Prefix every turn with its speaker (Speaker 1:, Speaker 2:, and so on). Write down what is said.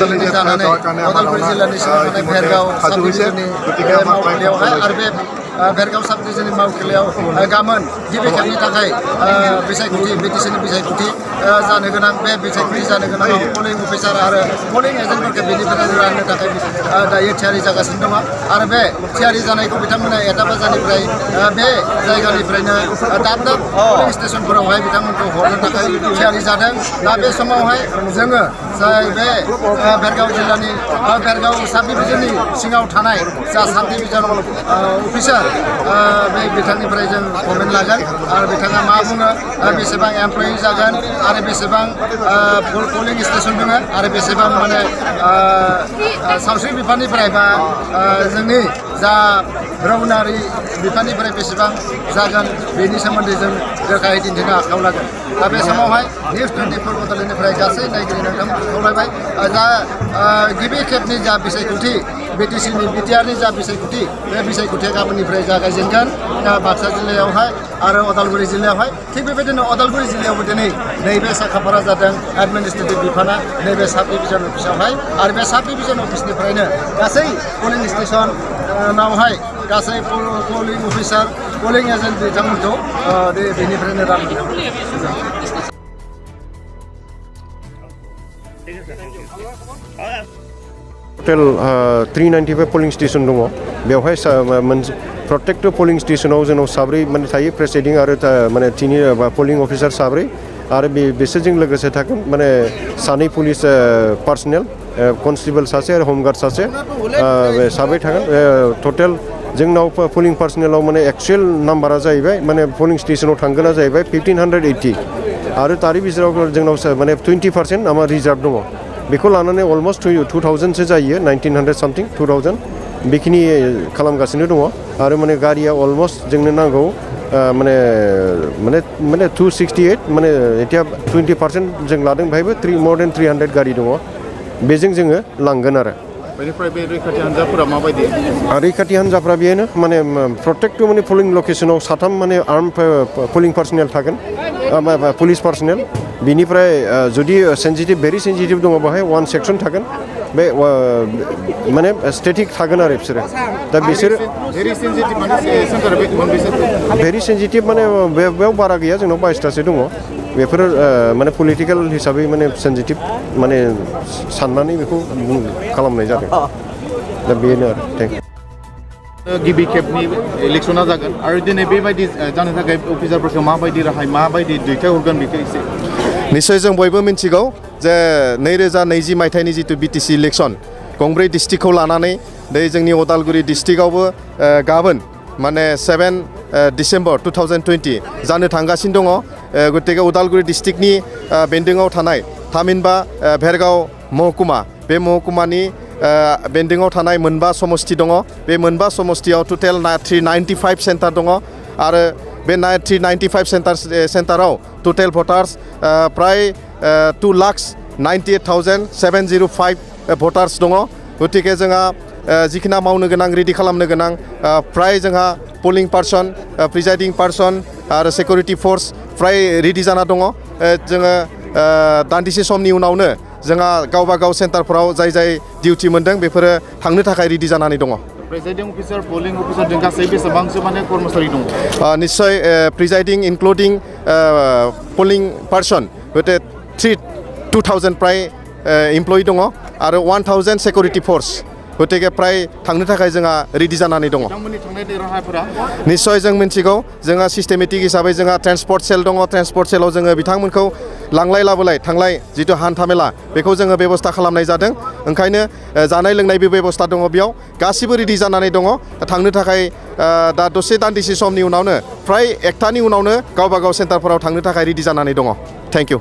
Speaker 1: जोंनि जानानै उदालगुरि जिल्लानि सिङाव थानाय भेरगाव साब डिभिजननि मावखुलियावहाय आरो बे भेरगाव साब डिभिजननि मावखुलियाव गाबोन गिबि खेबनि थाखाय बिसायख'थि बिटिसिनि बिसायख'थि जानो गोनां बे बिसायख'थि जानो गोनां पलिं अफिसार आरो पलिं एजेन्टफोरखौ बेनिफ्राय राननो थाखाय दायो थियारि जागासिनो दङ आरो बे थियारि जानायखौ बिथांमोना 1 बाजानिफ्राय बे जायगानिफ्रायनो दाब दाब पलिं स्टेसनफोरावहाय बिथांमोनखौ हरनो थाखाय थियारि जादों दा बे समावहाय जोङो जाय बे भेरगाव जिल्लानि भेरगाव साब डिभिजननि सिङाव थानाय जा साब डिभिजन अफिसार बे बिथांनिफ्राय जों कमेन्ट लागोन आरो बिथाङा मा बुङो बेसेबां एमप्लयि जागोन आरो बेसेबां पलिं स्टेसन दङ आरो बेसेबां माने सावस्रि बिफाननिफ्राय बा जोंनि जा रौनारि बिफाननिफ्राय बेसेबां जागोन बेनि सोमोन्दै जों रोखायै दिन्थिनो आखायाव लागोन दा बे समावहाय निउस 24 बड'लेण्डनिफ्राय गासै नायगिरि नोंथांमोनखौ खावलायबाय दा गिबि खेबनि जा बिसायख'थि बिटिसिनि बिटिआरनि जा बिसायख'थि बे बिसायख'थिया गाबोननिफ्राय जागायजेनगोन बाक्सा जिल्लायावहाय आरो उदालगुरि जिल्लायावहाय थिग बेबायदिनो उदालगुरि जिल्लायावबो दिनै नैबे साखाफारा जादों एडमिनिस्ट्रेटिभ बिफाना नैबे साब डिभिजन अफिसावहाय आरो बे साब डिभिजन अफिसनिफ्रायनो गासै पलिं स्टेसनावहाय गासै पलिं अफिसार पलिं एजेन्ट बिथांमोनखौ बेनिफ्रायनो रानगोन
Speaker 2: टटेल 395 पोलिंग स्टेशन दङ बेवहाय प्रत्येकटा पोलिंग स्टेशनाव जोंनाव साब्रै माने थायो प्रेसिडिं आरो माने तिनि पोलिंग अफिसार साब्रै आरो बिसोरजों लोगोसे थागोन माने सानै पुलिस पार्सनेल कनस्टेबल सासे आरो हमगार्ड सासे साब्रै थागोन टटेल जोंनाव पोलिंग पार्सनेलाव माने एक्चुअल नाम्बारा जाहैबाय माने पोलिंग स्टेशनाव थांगोना जाहैबाय 1580 आरो तारि बिजेराव जोंनाव माने 20% आमा रिजार्भ दङ बेखौ लानानै अलमोस्ट 2000 सो जायो 1900 सामथिं 2000 बेखिनि खालामगासिनो दङ आरो माने गारिया अलमोस्ट जोंनो नांगौ माने 268 माने एथिया 20% जों लादों बेहायबो more than 300 गारि दङ बेजों जोङो लांगोन आरो
Speaker 3: बेनिफ्राय बे रैखाथि हान्जाफोरा माबायदि
Speaker 2: रैखाथि हान्जाफ्रा बेनो माने प्रत्येकटा माने पोलिं लकेशनाव साथाम माने आर्म पोलिं पार्सनेल थागोन पुलिस पार्सनेल बिनिफ्राय जुदि सेन्सिटिभ भेरि सेन्सिटिभ दङ बेहाय 1 सेक्सन थागोन बे माने स्टेटिक थागोन आरो बिसोरो दा बिसोर भेरि सेन्सिटिभ माने बेयाव बारा गैया जोंनाव 22टासो दङ बेफोर माने पलिटिकेल हिसाबै माने सेन्सिटिभ माने साननानै बेखौ खालामनाय जादों दा बेनो आरो थेंक इउ
Speaker 3: गिबि खेबनि इलेक्सना जागोन आरो दिनै बेबायदि जानो थाखाय अफिसारफोरखौ माबायदि राहाय माबायदि दैथायहरगोन बेखौ एसे
Speaker 4: निश्चय जों बयबो मिन्थिगौ जे 2020 मायथाइनि जितु बिटिसि इलेक्सन गंब्रै डिस्ट्रिक्टखौ लानानै जोंनि उदालगुरि डिस्ट्रिक्टआवबो गाबोन माने 7 डिसेम्बर 2020 जानो थांगासिनो दङ गतिके उदालगुरि डिस्ट्रिक्टनि बेन्दोङाव थानाय थामहिनबा भेरगाव महकुमा बे महकुमानि बेन्दोङाव थानाय मोनबा समस्ति दङ बे मोनबा समस्तियाव टटेल 395 सेन्टार दङ आरो बे 395 सेन्टाराव टटेल भटार्स प्राय 2,98,705 भटार्स दङ गतिके जोंहा जिखिना मावनो गोनां रेडि खालामनो गोनां प्राय जोंहा पोलिं पार्सन प्रिजाइडिं पार्सन आरो सिकिउरिटि फोर्स प्राय रेडि जाना दङ जोङो दान्दिसे समनि उनावनो जोंहा गावबा गाव सेन्टारफोराव जाय डिउटि मोनदों बेफोरो थांनो थाखाय रेडि जानानै दङ
Speaker 3: प्रिजाइडिं अफिसार पोलिं अफिसार जों गासै बेसेबांसो माने कर्मचारि दङ
Speaker 4: निश्चय प्रिजाइडिं इनक्लुडिं पोलिं पार्सन गते 2000 प्राय एमप्लयि दङ आरो 1000 सिकिउरिटि फोर्स गतिके प्राय थांनो थाखाय जोंहा रेडि जानानै दङ निश्चय जों मिन्थिगौ जोंहा सिस्टेमेटिक हिसाबै जोंहा ट्रेन्सपर्ट सेल दङ ट्रेन्सपर्ट सेलाव जोङो बिथांमोनखौ लांलाय लाबोलाय थांलाय जितु हान्थामेला बेखौ जोङो बेबस्था खालामनाय जादों ओंखायनो जानाय लोंनायबो बेबस्था दङ बेयाव गासिबो रेडि जानानै दङ थांनो थाखाय दा दान्दिसे समनि उनावनो प्राय 1टानि उनावनो गावबा गाव सेन्टारफोराव थांनो थाखाय रेडि जानानै दङ थेंक इउ